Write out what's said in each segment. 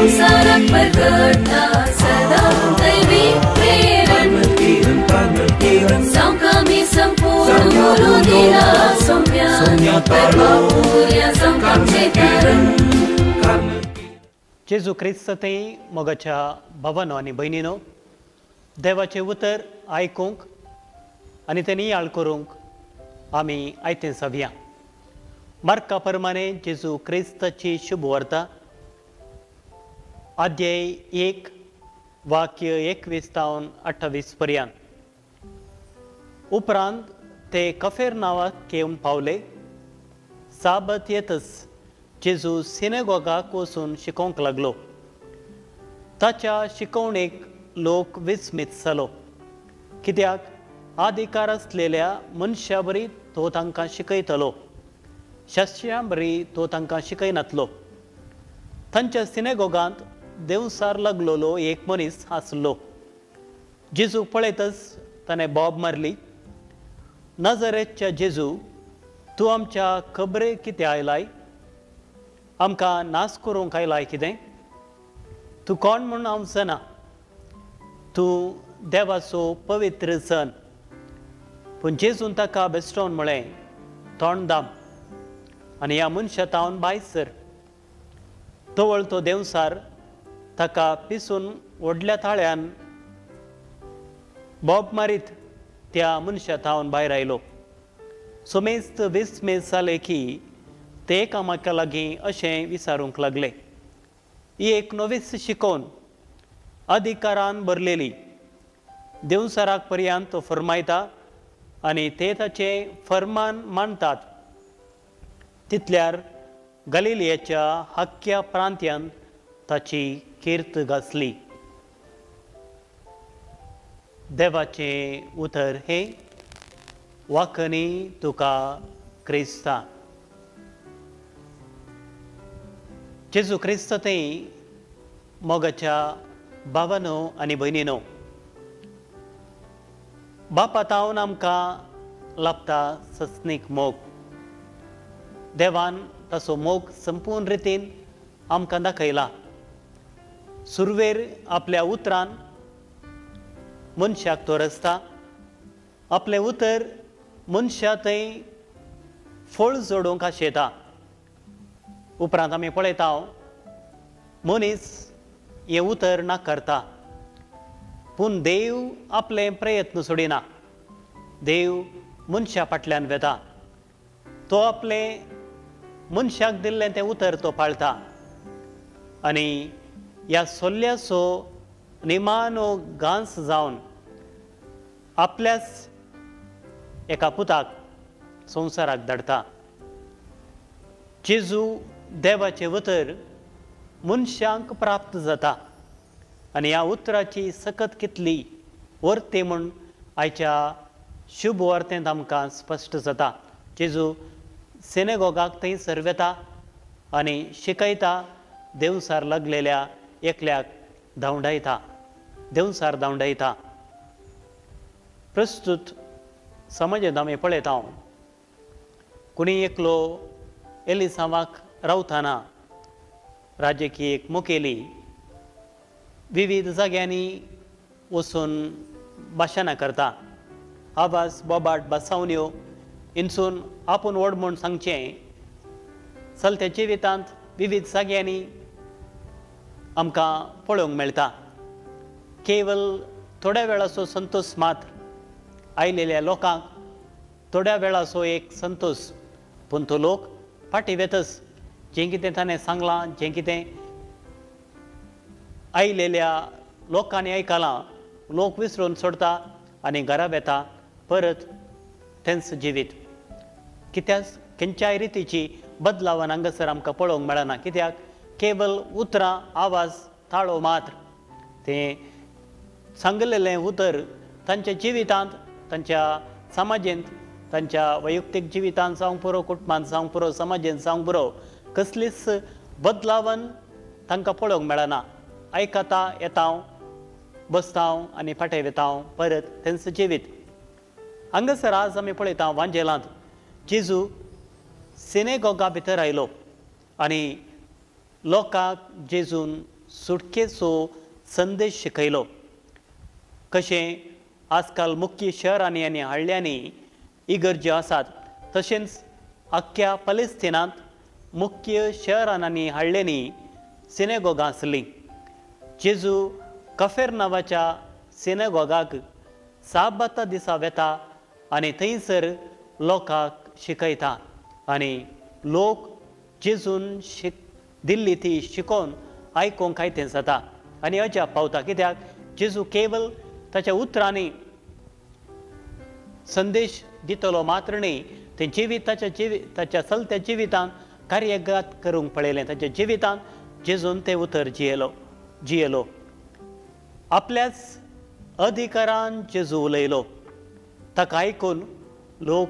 संसाराक परगटा सदां दैवी प्रेरण सावकामी संपूर्ण मोरू दिला सोम्या परमापुर्या सावकामचें तारण. जेजू क्रिस्त थंय मोगाच्या भावानो आनी भयणीनो, देवाचें उतर आयकूंक आनी तें नियाळ करूंक आमी आयतें जावया. मार्का प्रमाणे जेजू क्रिस्ताची शुभ वार्ता, अध्याय 1 वाक्य 21 तावन 28 पर्यंत. उपरांत ते कफेर नांवाक येवन पावले. साबत येतच जेजू सिनेगोगाक वचून शिकोवंक लागलो. ताच्या शिकवणेक लोक विस्मीत जालो, कित्याक अधिकार आसलेल्या मनशा बरी तो तांकां शिकयतलो, शास्त्र्यां बरी तो तांकां शिकयनातलो. तांच्या सिनेगोगांत देवसार लागलोलो एक मनीस आसलो. जेजूक पळयतच ताणें बोब मारली, नजरेच्या जेजू, तूं आमच्या खबरे कितें आयलाय? आमकां नाश करूंक आयलाय कितें? तूं कोण म्हूण हांव जाणा, तूं देवाचो पवित्र जन. पूण जेजून ताका बेस्टोवन म्हळें, तोंड दाम आनी ह्या मनशा तावन भायर सर. तवळ तो देंवसार ताका पिसून व्हडल्या ताळ्यान बोब मारीत त्या मनशा तावन भायर आयलो. सोमेस्त विस्मेत जाले की ते एकामेका लागीं अशें विचारूंक लागले, ही एक नवीच शिकोवन अधिकारान भरलेली. देवसाराक पर्यंत तो फरमायता आनी ते ताचें फरमान मानतात. तितल्यार गलिलियाच्या हक्क्या प्रांत्यान ताची कीर्त गाजली. देवाचें उतर हें वाखणी तुका क्रिस्ता. जेजू क्रिस्त थंय मोगाच्या भावानो आनी भयणीनो, बापा तावन आमकां लाभता सस्नीक मोग. देवान ताचो मोग संपूर्ण रितीन आमकां दाखयला. सुरवेर आपल्या उतरान मनशाक तो रचता, आपलें उतर मनशा थंय फळ जोडूंक आशेता. उपरांत आमी पळयता मनीस हें उतर नाकारता, पूण देव आपले प्रयत्न सोडिना. देव मनशा फाटल्यान वेता, तो आपलें मनशाक दिल्लें तें उतर तो पाळता आनी ह्या सोल्ल्याचो निमानो घांस जावन आपल्याच एका पुताक संवसाराक धाडटा. जेजू देवाचें उतर मनशांक प्राप्त जाता आनी ह्या उतराची सकत कितली वर्ती म्हूण आयच्या शुभ वार्तेंत आमकां स्पश्ट जाता. जेजू सिनेगोगाक थंयसर वेता आनी शिकयता, देवसार लागलेल्या एकल्याक धांवडायता, देवसार धांवडायता. प्रस्तुत समाजांत आमी पळयता कोणी एकलो एलिसांवाक रावतना राजकीय एक मुखेली विविध जाग्यांनी वचून भाशणां करता, आवाज बोबाट बसावण्यो इनसून आपूण व्हड म्हूण सांगचें चलत्या जिवितांत विविध जाग्यांनी आमकां पळोवंक मेळटा. केवल थोड्या वेळाचो संतोष मात्र आयलेल्या लोकांक थोड्या वेळाचो एक संतोष, पूण तो लोक फाटीं वेतच जें कितें ताणें सांगलां, जें कितें आयलेल्या लोकांनी आयकलां, लोक विसरून सोडता आनी घरा वेता परत तेंच जिवीत. कित्याक खंयच्याय रितीची बदलावान हांगासर आमकां पळोवंक मेळना, कित्याक केवल उतरां आवाज ताळो मात्र तें सांगलेलें उतर तांच्या जिवितांत, तांच्या समाजेंत, तांच्या वैयक्तीक जिवितांत जावंक पुरो, कुटुंबांत जावंक पुरो, समाजेंत जावंक पुरो, कसलीच बदलावन तांकां पळोवंक मेळना. आयकता येता हांव, बसता हांव आनी फाटीं वेता हांव परत तेंच जिवीत. हांगासर आज आमी पळयता वांजेलांत जेजू सिनेगोगा भितर आयलो आनी लोकांक जेजून सुटकेचो संदेश शिकयलो. कशें आजकाल मुख्य शहरांनी आनी हळ्यांनी इगर्ज्यो आसात, तशेंच आख्ख्या पलेस्तिनांत मुख्य शहरांनी आनी हळ्यांनी सिनेगोगां आसलीं. जेजू कफेर नांवाच्या सिनेगोगाक साबाता दिसा वेता आनी थंयसर लोकांक शिकयता आनी लोक जेजून दिल्ली ती शिकोवन आयकूंक कांय जाता आनी अजाप पावता. कित्याक जेजू केवल ताच्या उतरांनी संदेश दितलो मात्र न्ही, तें जिवीत ताच्या चलत्या जिवितांत कार्यगत करूंक पळयलें. ताच्या जिवितांत जेजून तें उतर जियेलो. आपल्याच अधिकारान जेजू उलयलो. ताका आयकून लोक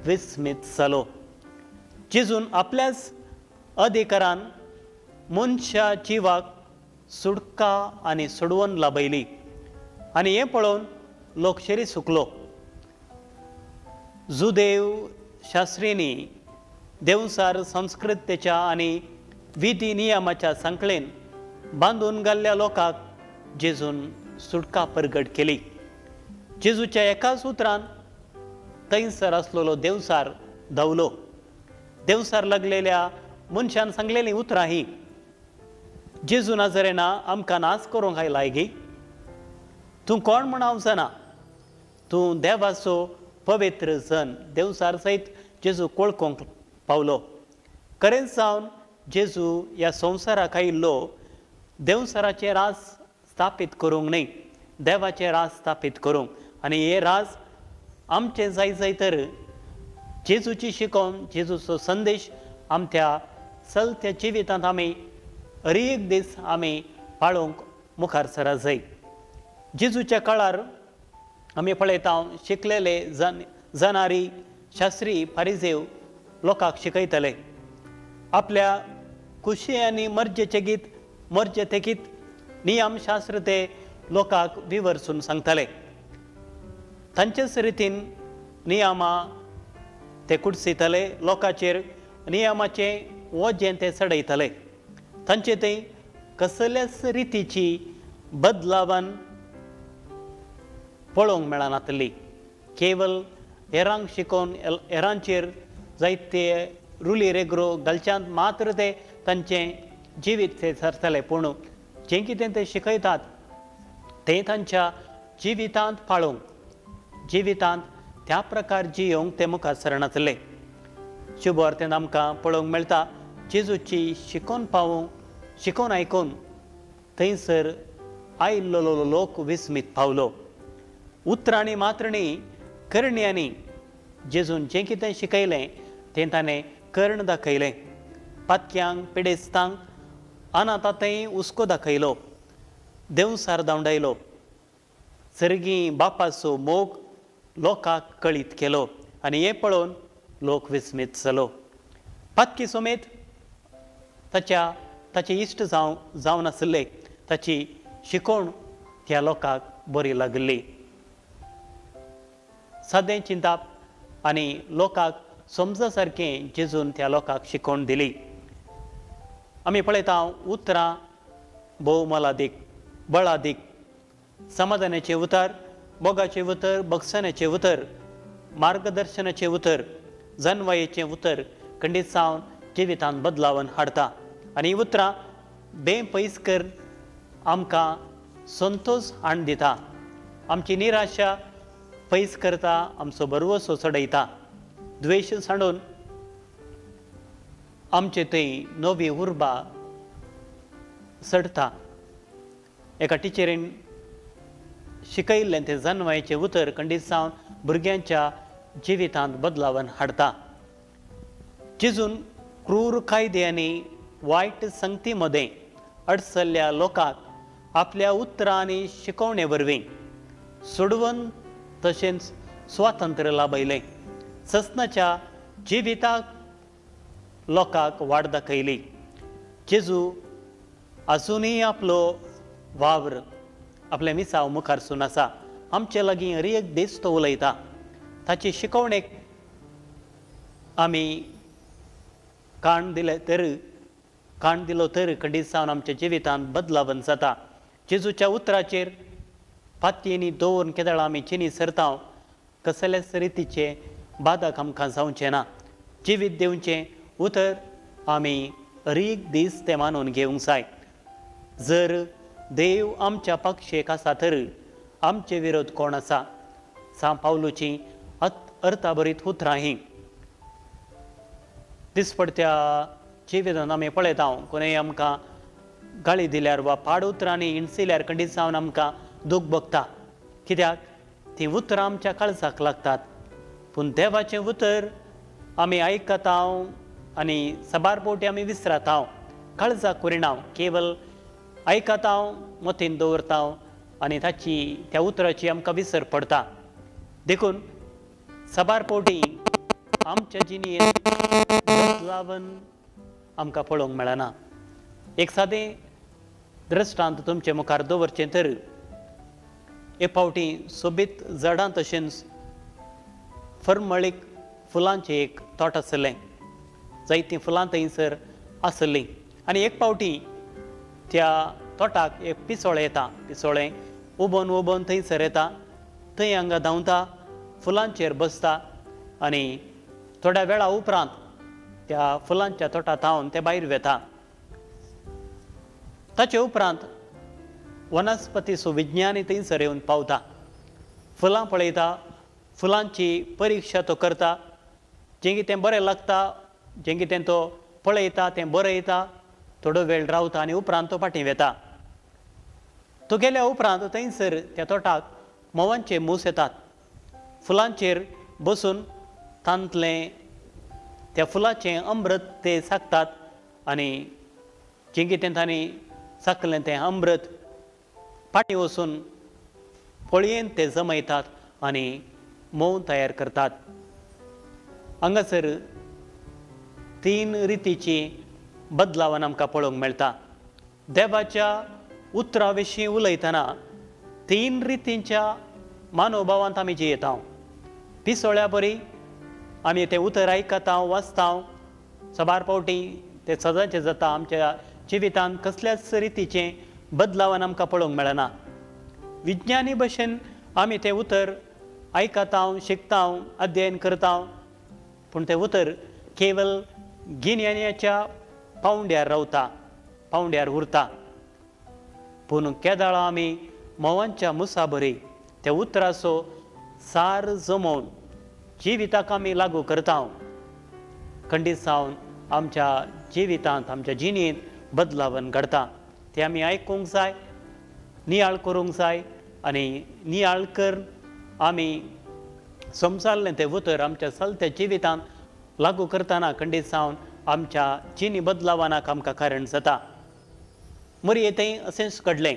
विस्मीत जालो. जेजून आपल्याच अधिकारान मनशा जिवाक सुटका आनी सोडवण लाभयली आनी हें पळोवन लोक शरी सुकलो. जुदेव शास्त्रींनी देवसार संस्कृतेच्या आनी विधी नियमाच्या सांकळेन बांदून घाल्ल्या लोकांक जेजून सुटका परगट केली. जेजूच्या एकाच उतरान थंयसर आसलेलो देवसार धांवलो. देवसार लागलेल्या मनशान सांगलेलीं उतरां ही, जेजू नाजरेना आमकां नाच करूंक आयलाय गी? तूं कोण म्हूण हांव जाणा, तूं देवाचो पवित्र जन. देवसार सयत जेजू वळखूंक पावलो. खरेंच जावन जेजू ह्या संवसाराक आयिल्लो देवसाराचें राज स्थापीत करूंक न्हय, देवाचें राज स्थापीत करूंक. आनी हें राज आमचें जाय जाय तर जेजूची शिकोवन जेजूचो संदेश आमच्या चलत्या जिवितांत आमी हर एक दीस आमी पाळोवंक मुखार सरा जाय. जेजूच्या काळार आमी पळयता शिकलेले जनारी शास्त्री फारिजेव लोकांक शिकयतले. आपल्या खुशी आनी मर्जेचे गीत मर्जे तेगीत नियमशास्त्र ते लोकांक विवर्सून सांगताले. तांचेच रितीन नियमां ते कुडसितले, लोकांचेर नियमाचें वजें ते चडयतले. तांचे थंय कसल्याच रितीची बदलावान पळोवंक मेळनातली. केवल हेरांक शिकोवन हेरांचेर जायते रुली रेग्रो घालच्यांत मात्र ते तांचें जिवीत ते सरतले, पूण जें कितें ते शिकयतात तें तांच्या जिवितांत पाळोवंक, जिवितांत त्या प्रकार जियोवंक ते मुखार सरनासले. शुभवार्तेंत आमकां पळोवंक मेळटा जेजूची शिकोवन पावोवंक शिकोवन आयकून थंयसर आयिल्लो लोक विस्मीत पावलो. उतरांनी मात्र न्ही, करण्यांनी जेजून जें कितें शिकयलें तें ताणें कर्ण दाखयलें. पातक्यांक पिडेस्तांक अनाथा थंय हुस्को दाखयलो, देवसार धांवडायलो, सर्गी बापाचो मोग लोकांक कळीत केलो आनी हें पळोवन लोक विस्मीत जालो. पातकी समेत ताचे इश्ट जावन आशिल्ले ताची शिकोवण त्या लोकांक बरी लागिल्ली. सादें चिंताप आनी लोकांक समजा सारकें जेजून त्या लोकांक शिकोवण दिली. आमी पळयता उतरां भोव मोलादीक, बळादीक. समाधानाचें उतर, मोगाचें उतर, बक्षण्याचें उतर, मार्गदर्शनाचें उतर, जनवायेचें उतर खंडीत जावन जिवितांत बदलावन हाडटा आनी ही उतरां बेपयस कर आमकां संतोश हाडून दिता, आमची निराशा पयस करता, आमचो भरवसो चडयता. द्वेश सांडून आमचे थंय नवी उर्बा चडटा. एका टिचरीन शिकयिल्लें तें जनवायेचें उतर खंडीत जावन भुरग्यांच्या जिवितांत बदलावन हाडटा. जेजून क्रूर कायदे आनी वायट संगती मदें अडचल्ल्या लोकांक आपल्या उतरां आनी शिकवणे वरवीं सोडवून तशेंच स्वातंत्र्य लाभयलें. ससनाच्या जिविताक लोकांक वाट दाखयली. जेजू आजुनूय आपलो वावर आपलें मिसांव मुखार सून आसा. आमचे लागीं हर एक दीस तो उलयता. ताची शिकवणेक आमी कान दिले तर कान दिलो तर खंडीत जावन आमच्या जिवितांत बदलावन जाता. जेजूच्या उतराचेर पातयेनी दवरून केदळा आमी चिनी सरता कसल्याच रितीचे बाधक आमकां जावचें ना. जिवीत दिवचें उतर आमी रीक दीस तें मानून घेवंक जाय. जर देव आमच्या पक्षेक आसा तर आमचे विरोध कोण आसा? सांव पावलूची अर्थाभरीत उतरां हीं. दिसपडत्या जिवितांत आमी पळयता कोणूय आमकां गाळी दिल्यार वा पाड उतरांनी हिणसिल्यार खंडीत जावन आमकां दूख भोगता. कित्याक तीं उतरां आमच्या काळजाक लागतात. पूण देवाचें उतर आमी आयकता आनी साबार फावटी आमी विसरता, काळजाक करिना, केवल आयकता, मतीन दवरता आनी ताची त्या उतराची आमकां विसर पडटा. देखून साबार फावटी आमच्या जिणेंत बदलावन आमकां पळोवंक मेळना. एक सादें दृश्टांत तुमचे मुखार दवरचें तर एक फावटी सोबीत झाडां तशेंच फरमळीक फुलांचें एक तोट आसलें. जायतीं फुलां थंयसर आसलीं आनी एक फावटी त्या तोटाक एक पिसोळें येता. पिसोळें उबोन उबोन थंयसर येता, थंय हांगा धांवता, फुलांचेर बसता आनी थोड्या वेळा उपरांत त्या फुलांच्या तोटा थावन तें भायर वेता. ताचे उपरांत वनस्पतीचो विज्ञानी थंयसर येवन पावता, फुलां पळयता, फुलांची परिक्षा तो करता, जें कितें बरें लागता, जें कितें तो पळयता तें बरयता, थोडो वेळ रावता आनी उपरांत तो फाटीं वेता. तो गेल्या उपरांत थंयसर त्या तोटाक म्होंवांचे मूस येतात. फुलांचेर बसून तांतलें त्या फुलाचें अमृत ते साकतात आनी जें कितें तांणी साकलें तें अमृत फाटीं वचून फळयेन ते जमयतात आनी म्होंव तयार करतात. हांगासर तीन रितीची बदलावन आमकां पळोवंक मेळटा. देवाच्या उतरा विशीं उलयतना तीन रितींच्या मानोभावांत आमी जियेता. पिसोळ्या बरी आमी तें उतर आयकता, वाचता, साबार फावटी तें सदांचें जाता. आमच्या जिवितांत कसल्याच रितीचें बदलावन आमकां पळोवंक मेळना. विज्ञानी भशेन आमी तें उतर आयकता, शिकता, अध्ययन करता, पूण तें उतर केवल गिन्यानाच्या पावंड्यार रावता, पावंड्यार उरता. पूण केदाळा आमी म्होंवांच्या मुसाबरी त्या उतराचो सार जमोवन जिविताक आमी लागू करता, खंडीत जावन आमच्या जिवितांत आमच्या जिणेंत बदलावन घडता. तें आमी आयकूंक जाय, नियाळ करूंक जाय आनी नियाळ कर आमी समजाल्लें तें उतर आमच्या चलत्या जिवितांत लागू करतना खंडीत जावन आमच्या जिणी बदलावनाक आमकां कारण जाता. मरये थंय अशेंच घडलें.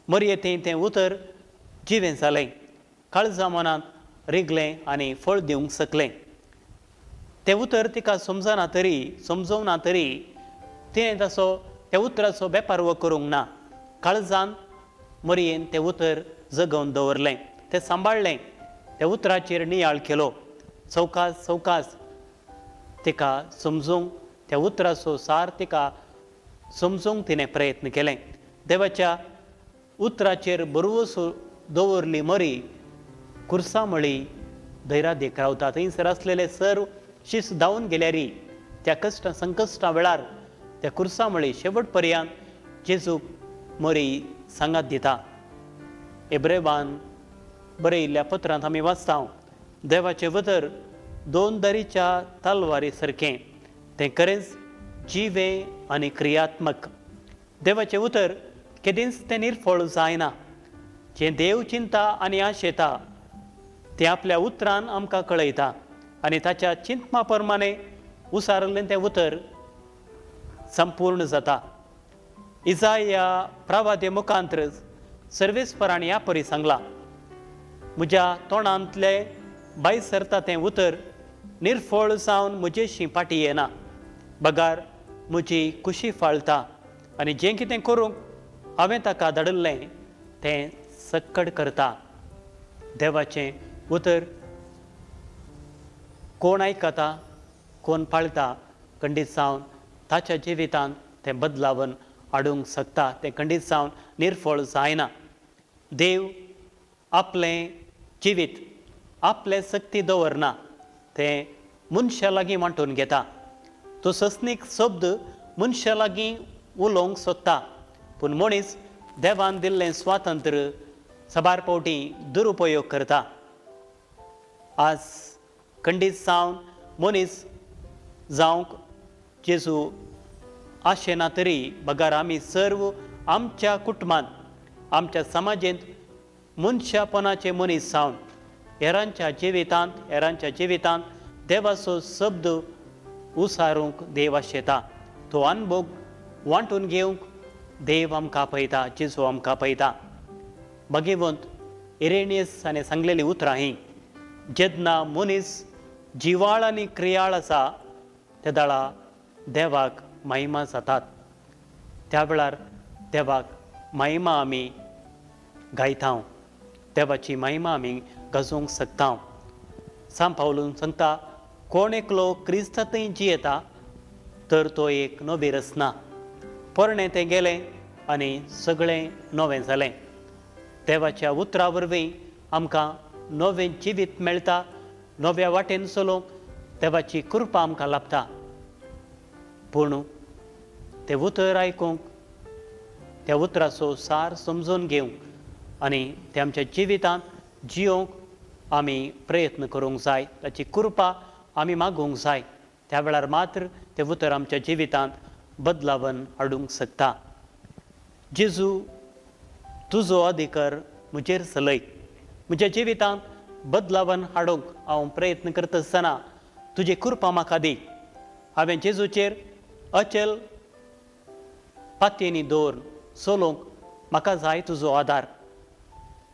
मरये थंय तें उतर जिवें जालें, काळजा मनांत रिगलें आनी फळ दिवंक शकलें. तें उतर तिका समजना तरी, समजोवना तरी तिणें तसो त्या उतराचो बेपारवो करूंक ना. काळजान मरयेन तें उतर जगोवन दवरलें, तें सांबाळ्ळें, त्या उतराचेर नियाळ केलो. चवकास चवकास तिका समजूंक, त्या उतराचो सार तिका समजूंक तिणें प्रयत्न केलें. देवाच्या उतराचेर बरवसो दवरली मरी कुर्सा मळी धैरादीक रावता. थंयसर आसलेले सर्व शिस्त धांवून गेल्यारी त्या कश्ट संकश्टा वेळार त्या कुर्सा मळी शेवट पर्यंत जेजूक मरी सांगात दिता. एब्रेवान बरयिल्ल्या पत्रांत आमी वाचता, देवाचें उतर दोन दरीच्या तलवारी सारकें, तें खरेंच जिवें आनी क्रियात्मक. देवाचें उतर केदींच तें निर्फळ जायना. जें देव चिंता आनी आशेता तें आपल्या उतरान आमकां कळयता आनी ताच्या चिंतना प्रमाणे उसारलें तें उतर संपूर्ण जाता. इजाया प्रवादे मुखांत्र सर्वेस्परान ह्या परी सांगलां, म्हज्या तोंडांतलें भायर सरता तें उतर निर्फळ जावन म्हजेशी फाटीं येना, बगार म्हजी कुशी फाळटा आनी जें कितें करूंक हांवें ताका धाडिल्लें तें सक्कड करता. देवाचें उतर कोण आयकता, कोण पाळटा, खंडीत जावन ताच्या जिवितांत तें बदलावन हाडूंक शकता, तें खंडीत जावन निर्फळ जायना। देव आपलें जिवीत आपले शक्ती दवरना, तें मनशा लागीं वांटून घेता। तो सस्नीक शब्द मनशा लागीं उलोवंक सोदता, पूण मनीस देवान दिल्लें स्वातंत्र्य साबार फावटी दुरुपयोग करता। आज खंडीत जावन मनीस जावंक जेजू आशेना तरी बगर आमी सर्व आमच्या कुटुंबांत आमच्या समाजेंत मनशापणाचे मनीस जावन हेरांच्या जिवितांत देवाचो शब्द उसारूंक देव आशेता। तो अनभोग वांटून घेवंक देव आमकां पळयता, जेजू आमकां पळयता। भगवंत इरेनियस हाणें सांगलेलीं उतरां हीं, जेन्ना मनीस जिवाळ आनी क्रियाळ आसा तेदाळा देवाक महिमा जातात, त्या वेळार देवाक महिमा आमी गायता, देवाची महिमा आमी गाजोवंक शकता। सांत पावलून सांगता, कोण एकलो क्रिस्तांतय जियेता तर तो एक नवी रचना, पोरणें तें गेलें आनी सगळें नवें जालें। देवाच्या उतरा वरवीं आमकां नवें जिवीत मेळटा, नव्या वाटेन चलोवंक देवाची कृपा आमकां लाभता। पूण तें उतर आयकूंक, त्या उतराचो सार समजून घेवंक आनी तें आमच्या जिवितांत जियोवंक आमी प्रयत्न करूंक जाय, ताची कृपा आमी मागूंक जाय। त्या वेळार मात्र तें उतर आमच्या जिवितांत बदलावन हाडूंक शकता। जेजू तुजो अधिकार म्हजेर चलय, म्हज्या जिवितांत बदलावन हाडूंक हांव प्रयत्न करता आसतना तुजी कृपा म्हाका दी। हांवें जेजूचेर अचल पातयेनी दवरून चलोवंक म्हाका जाय तुजो आदार,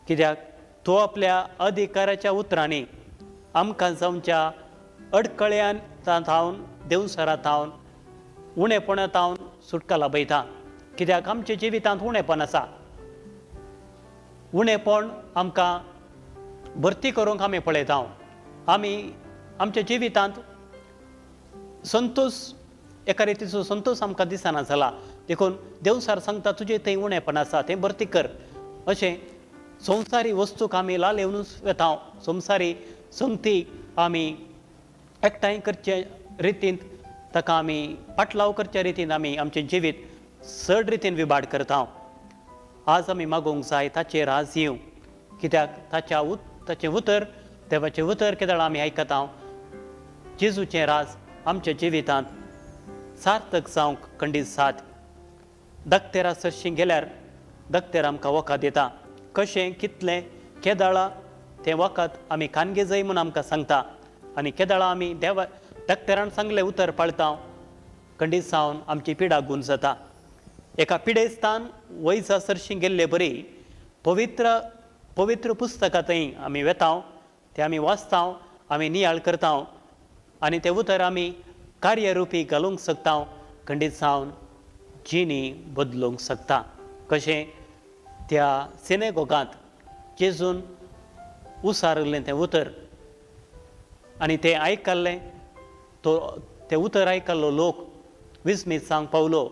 कित्याक तो आपल्या अधिकाराच्या उतरांनी आमकां जावच्या अडकळ्यान थावन देवसरा थावन उणेपणा थावन सुटका लाभयता। कित्याक आमच्या जिवितांत उणेपण आसा, उणेपण आमकां भरती करूंक आमी पळयता। आमी आमच्या जिवितांत संतोश एका रितीचो संतोश आमकां दिसना जाला, देखून देवसार सांगता तुजें थंय उणेपण आसा तें भरती कर। अशें संवसारी वस्तूक आमी लालेवनूच वेता, संवसारी संगती आमी एकठांय करचे रितींत ताका आमी पाटलाव करच्या रितीन आमी आमचें जिवीत चड रितीन विबाड करता। आज आमी मागूंक जाय ताचेर आज येवं, कित्याक ताचें उतर देवाचें उतर केदळ आमी आयकता, जेजूचें राज आमच्या जिवितांत सार्थक जावंक खंडीत साथ। दक्तेरा सरशीं गेल्यार दक्तेर आमकां वखद दिता, कशें कितलें केदळा तें वखद आमी खानगे जाय म्हूण आमकां सांगता आनी केदळा आमी देवा दक्तेरान सांगलें उतर पाळता, खंडीत जावन आमची पिडा गुण जाता। एका पिडेस्तान वयजा सरशीं गेल्ले बरी पवित्र पुस्तकां थंय आमी वेता, तें आमी वाचता, आमी नियाळ करता आनी तें उतर आमी कार्यरुपी घालूंक शकता, खंडीत जावन जिणी बदलूंक शकता। कशें त्या सिनेगोगांत जेजून उसारलें तें उतर आनी तें आयकल्लें, तो तें उतर आयकल्लो लोक विस्मीत जावंक पावलो।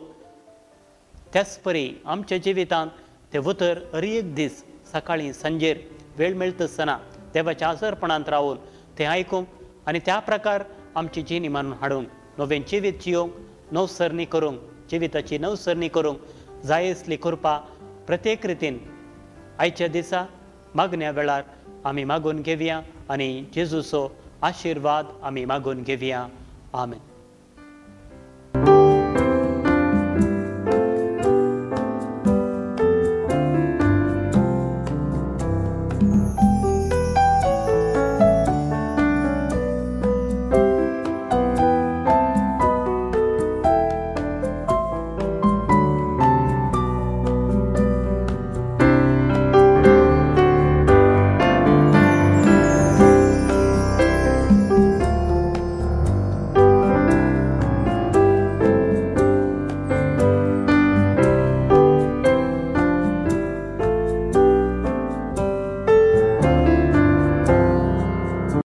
त्याच परी आमच्या जिवितांत तें उतर हर एक दीस सकाळीं सांजेर वेळ मेळटा आसतना देवाच्या आसरपणांत रावून तें आयकूंक आनी त्या प्रकार आमची जिणी मानून हाडूंक, नवें जिवीत जियोवंक, नवसरणी करूंक, जिविताची नवसरणी करूंक जाय आसली कृपा प्रत्येक रितीन आयच्या दिसा मागण्या वेळार आमी मागून घेवया आनी जेजूचो आशिर्वाद आमी मागून घेवया। आमेन।